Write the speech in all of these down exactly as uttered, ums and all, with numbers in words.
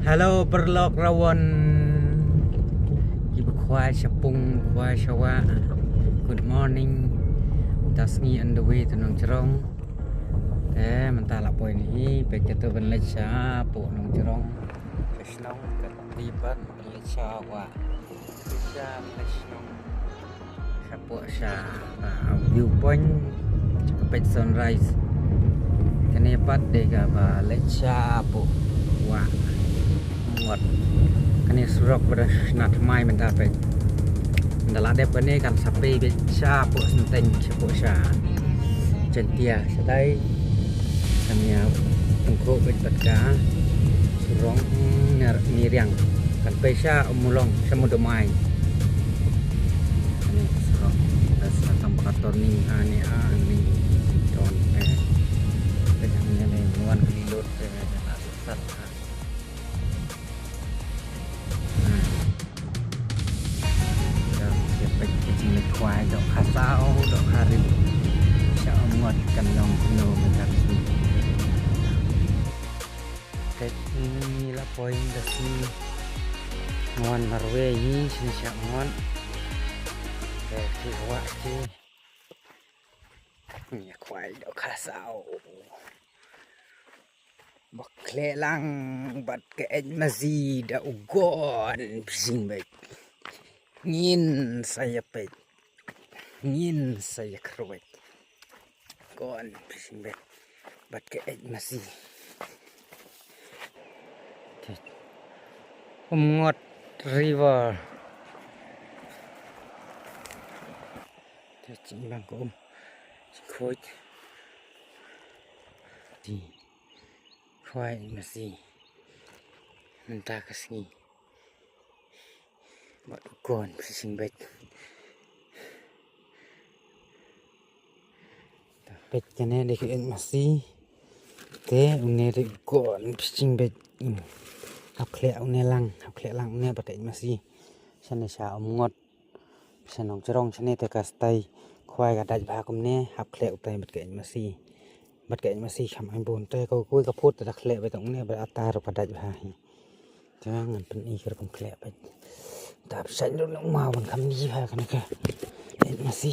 Hello, paralok rawon. Kiba khwai sha pung, khwai sha wah. Good morning. Mynta sngi on the way to Nongjrong. Te mynta la poi hi, peit kato ban leit shapoh Nongjrong. Ka shnong ka tiban leit sha wah. Sha shnong. Shapoh sha, ah, view point. Sha ka peit sunrise. Kane pat dei kaba leit shapoh wah Umngot. Kane surok ba dang shna thymmai mynta peit. Ynda la dep kane kan sa pei beit shapoh Synteng, shapoh sha Jaintia shatai. Kan ïa pynkup beit bad ka surok Nir-, Niriang. Kan pei sha Ummulong, sha Moodymmai. Kane surok. Ynda sa tang ba ka turning, ah, ne, ah, ne. Turn, eh. Peit hangne ne, wan ka lilot, eh, la sat, ah. Ka peit ka jingmut khwai dohkha saw, dohkha rit. Sha Umngot kan long kumno mynta ka sngi. Ka sngi la poi da sngi. Ngan marwei hi sha Umngot. Ka ki wah ki. Ngi khwai dohkha saw. Ba khleh lang bad ka eit masi da u gon psing beit. Ngin sa ïa peit. Ngin sa ïa khrwet. Gon psing beit. Bad ka eit masi. Umngot River. Te jing bang ka um. Jing khuid. Jing. Khwai masi. Mynta ka sngi. Bad u gon psing beit. Peit kane dei ka eit masi. Te une dei u gon psing beit. Hmm. Hap khleh une lang, hap khleh lang une bad ka eit masi. Shane sha Umngot. Sha Nongjrong shane te ka stai khwai ka dait bha kumne, hap khleh utai bad ka eit masi. Bad ka eit masi kham ai bun te ka kui ka phut te da khleh beit tang une bad ata ruh ka dait bha hi. Te ngan pyni ka rukom khleh beit. Dap shait ruh na uma wan kham ni bha kane ka eit masi.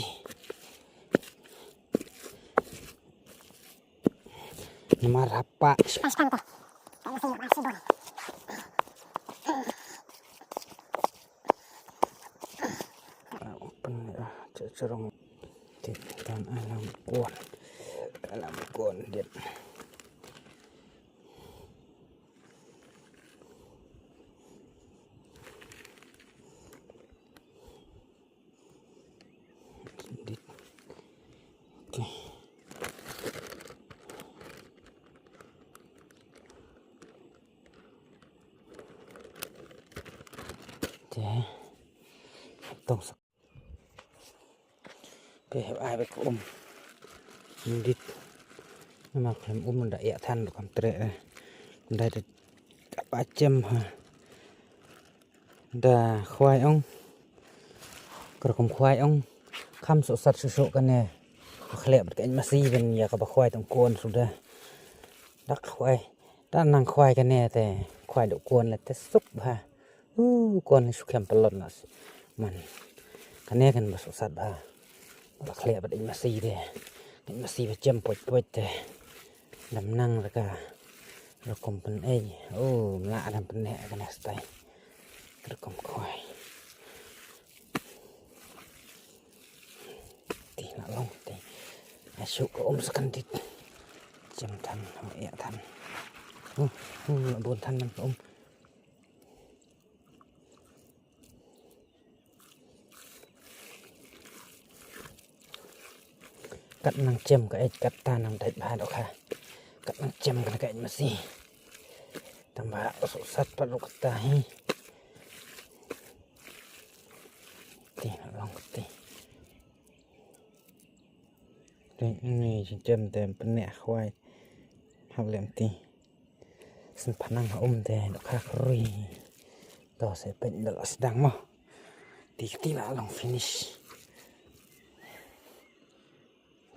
Namar hap pah. Open, ah, cak cerong. Tik, tan alam kuan. Alam kuan dit. Dit. Okay. Te. Tong sak. Te hep ai bad ka um. Dit. Namar khlem um da ïa than ruh kam treh. Da da ba jem ha. Da khwai ong. Ka rukom khwai ong. Kham suk sat suk suk kane. Ka khleh bad ka eit masi ban ïa kaba khwai tang kuan suda. Da khwai. Da nang khwai kane te. Khwai da kuan la te suk bha. U kuan suk khem pelon nas. Man. Kane kan ba suk sat bha. Ba khleh bad eit masi te. Eit masi ba jem poit poit te. Dam nang raka. Rukom pynei. U mla dam pynei kane stai. Rukom khwai. Ti la long ti. Asuk ka um sa kan dit. Jem than, ïa than. Uh, uh, bun than man ka um. Kat nang jem ka eit, kat ta nang dait bha dohkha. Kat nang jem ka eit masi. Tang ba suk sat pat ruh kata hi. Ti la long ti. Te ngi jem te pyneh khwai. Hap lem ti. Sngewphanang ha um te dohkha khrui. To se peit da la sdang mo. Ti ti la long finish.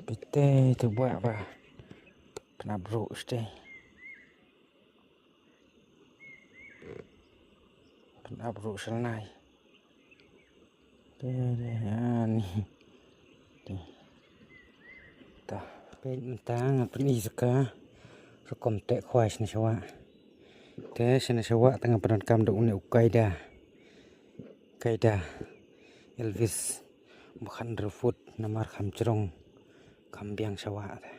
Peit te te ba ba. Pynap ruh ste. Ap ruh shalnai. Te, te, ani. Te. Ta, peit mynta nga pyni sa ka rukom teh khwai shane sha wah. Te shane sha wah te nga pyndonkam da une u kaida. Kaida Elvis, ba khathynriew foot, namar kham jrong, kham biang sha wah te.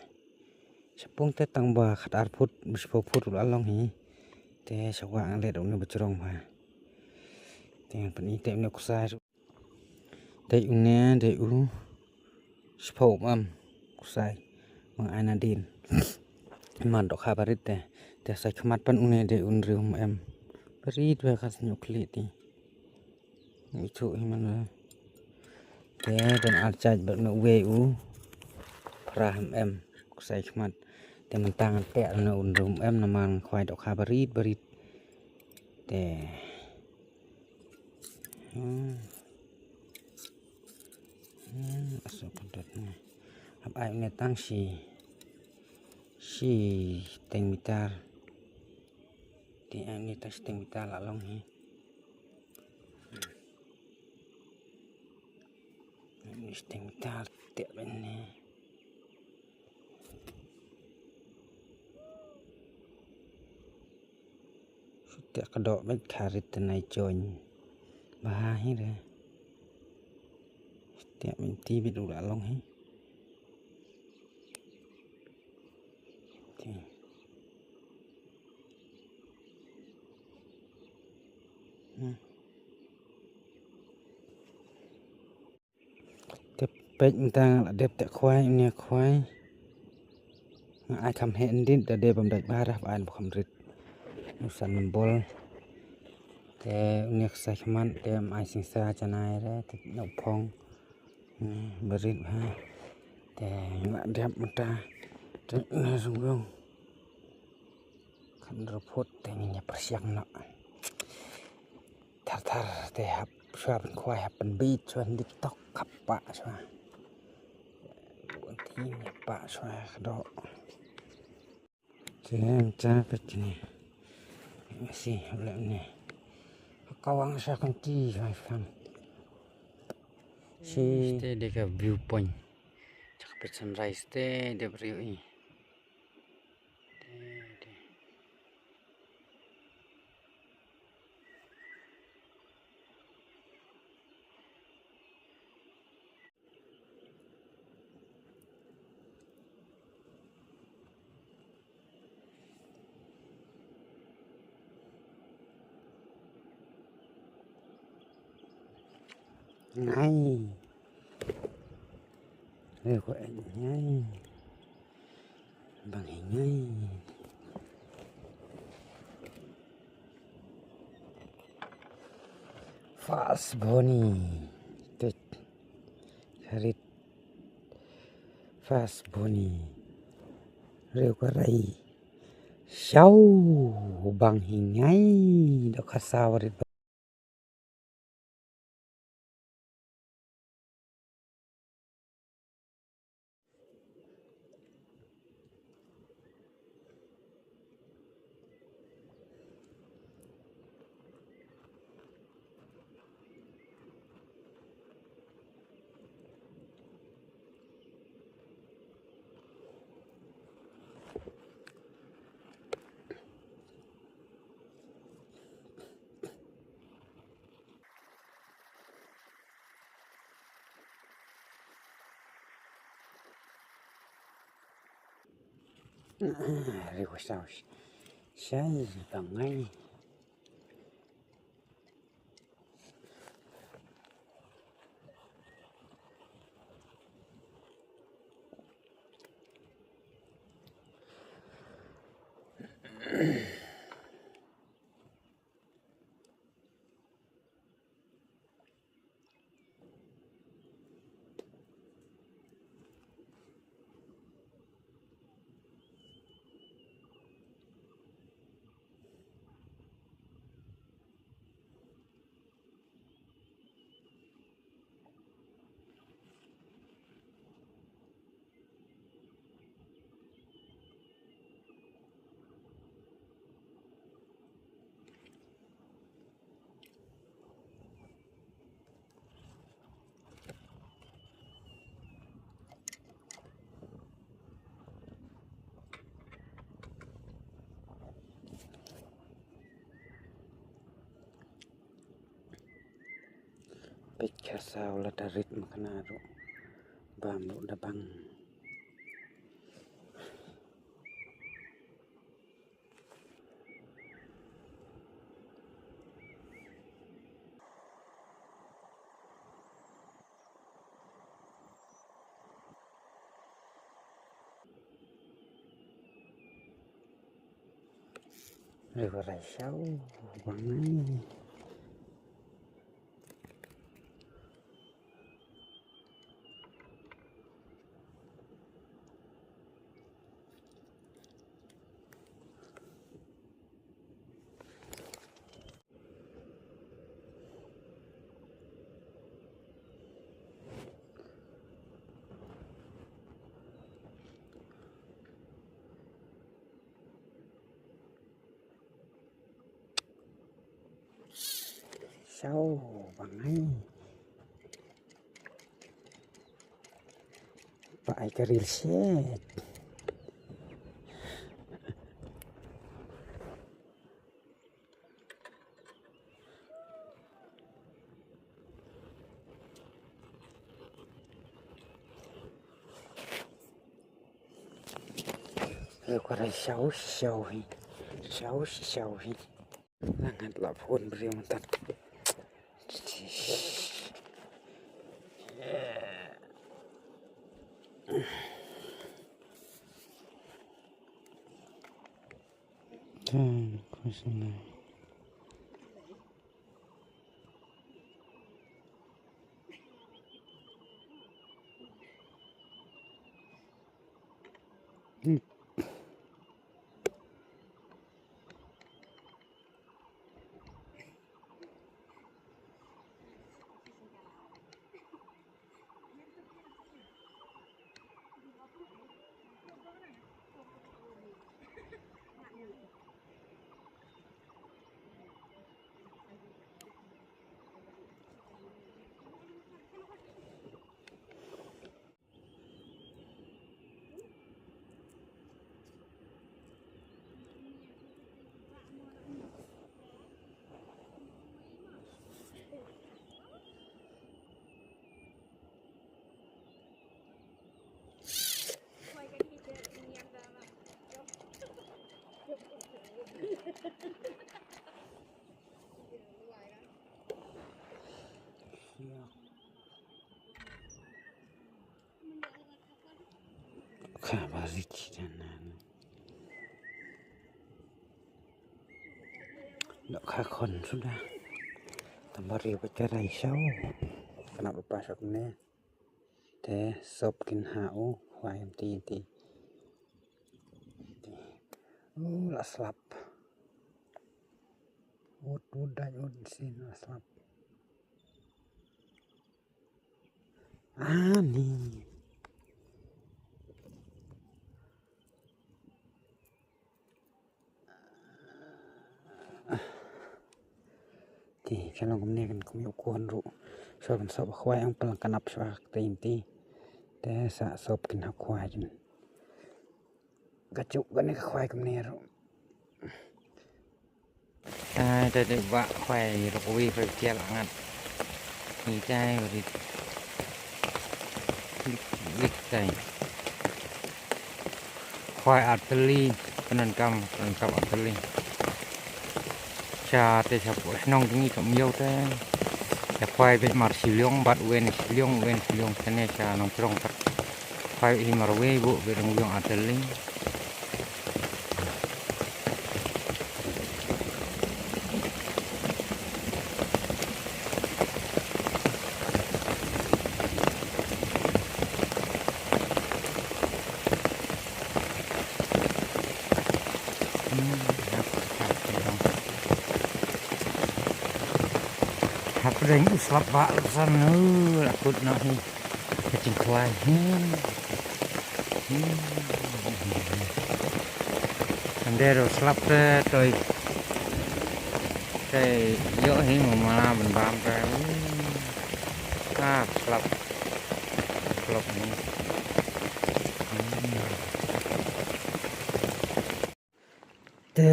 Shaphrang te tang ba khatar foot, ba shiphew foot u la long hi. Te sha wah nga leh da une ba jrong bha. Te ngan pyni te une u ksai. Dei une, dei u shiphew mm u ksai. Ba nga ai nadien. Ym dohkha barit te. Te ksai khmat pat une dei u hynriew mm. Barit bha, ka sniew khlieh te. Ithuh hi man. Te don ar jait bad une uwei u phra mm u ksai khmat. Te mynta ngan teh une u hynriew mm namar nga khwai dohkha barit barit. Te. Hmm. Hmm, asu pyntot ne. Hap ai une tang shi, shiteng mitar. Te ai une tang shiteng mitar la long hi. Hmm. Ai une shiteng mitar te bad ne. Shu teh ka doh bad ka rit te nai join. Bha hi re. Shu teh mynti bad u la long hi. Te. Hmm. Te peit mynta nga la dep teh khwai, une khwai. Nga ai kham heh ndit, da dei bym dait bha, hap ai ba kham rit. U san nambol. Te une ksai khmat, te ym ai singsa janai re, te na u phong. Une barit bha. Te nga la dep mynta. Te une sung biang. Khatar foot te ngin ïa pyrshang noh. Thar thar te hap shuwa pynkhwai, hap pynbit shuwa, ndit tok hap pah shuwa. Bun ti ïa pah shuwa ka doh. Te mynta peit kine. Shi leh ne. Ka wang sha kynti shuwa fan. Shi. Te dei ka view point. Chak peit sunrise te dep riew i. Ngai. Riew ka eng ngai. Bang hi ngai. Fast Bonnie. Tit. Harit. Fast Bonnie. Riew ka rai. Shaw. Bang hi ngai. Dohkha saw rit. Riew ka saw. Shai bangai. Peit ka saw la da rit ma kane ruh. Bam ruh da bang. Ai, ka rai shaw bang ai. Shaw bang ai. Ba ai ka ril shet. Ka rai shaw shaw hi. Shaw shaw hi. Ngan lap hun briew mynta. Ka ba ri chi da nan. Dok ka khon suda. Tang ba ri ba ka rai shaw. Kane ba pas ne. Te sop kin ha u khwai em ti ti. Ti. U la slap. Ut ut dai ut sin la slap. Ani. Te, ka long kumne kan kum ïoh kuan ruh. Sop kan sop khwai ang palang kanap sop ka te. Te sa sop kin ha khwai kin. Ka juk kane ka khwai kumne ruh. Ai, te dei ba khwai ruh wi khwai tial angat. Ni tai ri. Lik, lik tai. Khwai artylli, pyndonkam, pyndonkam artylli. Cha te cha pu nong ding i kam yo te. Cha khwai beit mar shiliong, bad wen shiliong, wen shiliong, te ne cha nongchrong pat. Khwai hi mar wei bu beit nong yong artylli. Hapdeng u slap ba san nu la kut noh hi. Ka jingkhwai. Hmm. Hmm. Ande ro slap te toi. Te ïoh hi ma ma ban bam te. Ah, slap. Slap ni. Hmm. Te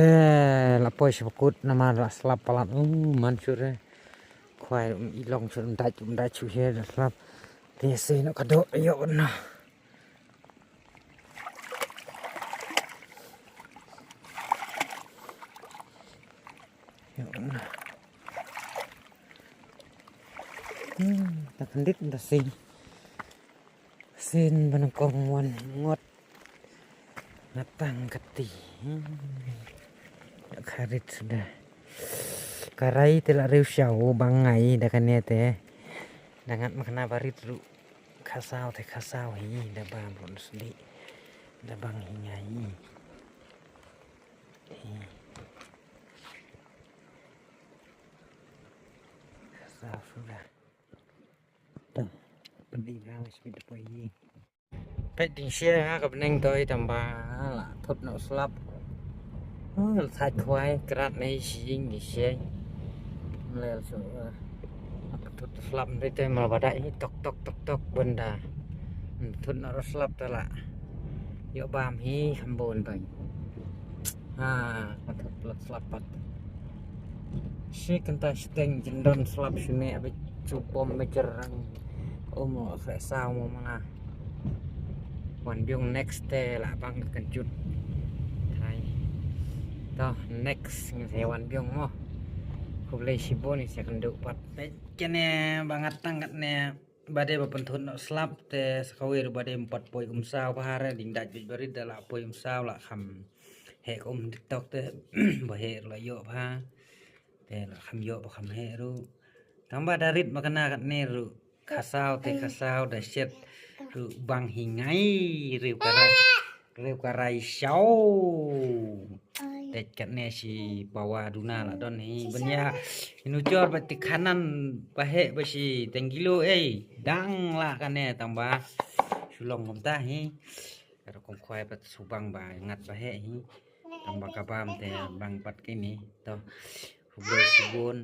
la poi sha ba kut namar la slap palat. Uh, man shuh re. Khwai um i long shu um dait um dait shu he da slap. Te se no ka do yo na. Yo na. Hmm, ta kandit da sing. Sin ba nyngkong wan ngot. Nga tang kati. Hmm. Kharit suda. Ka rai te la riewshaw bang ngai da kane te. Da ngat ma kane barit ruh. Khasaw te khasaw hi da bam ruh sdi. Da bang hi ngai. Hi. Khasaw suda. Ta, pynïaid bha, sbit da poi ïing. Peit ding share ha ka bneng toi tang ba la thut noh slap. Oh, la thait khwai krat nei shi ïing ding share. Mlel shu, eh, thut slap dei toi mal ba dai tok tok tok tok benda. Thut noh slap ta la. Ïoh bam hi kham bun toi. Ha, ka thut la slap pat. Shi kynta shiteng jyndon slap shune abi chu pom mejer rang. Um, khreh saw mo manga. Wan biang next te la bang kynjut. Hai. To next ngi sa wan biang mo. Khublei shibun ngi sa kynduh pat. Peit kane ba ngat tang katne ba dei ba pynthut noh slap te sa kawei ruh ba dei ym pat poi um saw bha re ding dait bit barit da la poi um saw la kham. Heh ka um TikTok te ba heh ruh la ïoh bha. Te la kham ïoh ba kham heh ruh. Tang ba da rit ma kane katne ruh. Khasaw te khasaw da shet ruh bang hi ngai riew ka rai. Riew ka rai shaw. Te katne shi pawa duna la don hi. Banya inu jor ba ti khanan ba heh ba shi teng kilo ei. Dang la kane tang ba. Shu long kumta hi. Ka rukom khwai pat shu bang ba ngat ba heh hi. Tang ba ka bam te bang pat kine. To. Khublei shibun.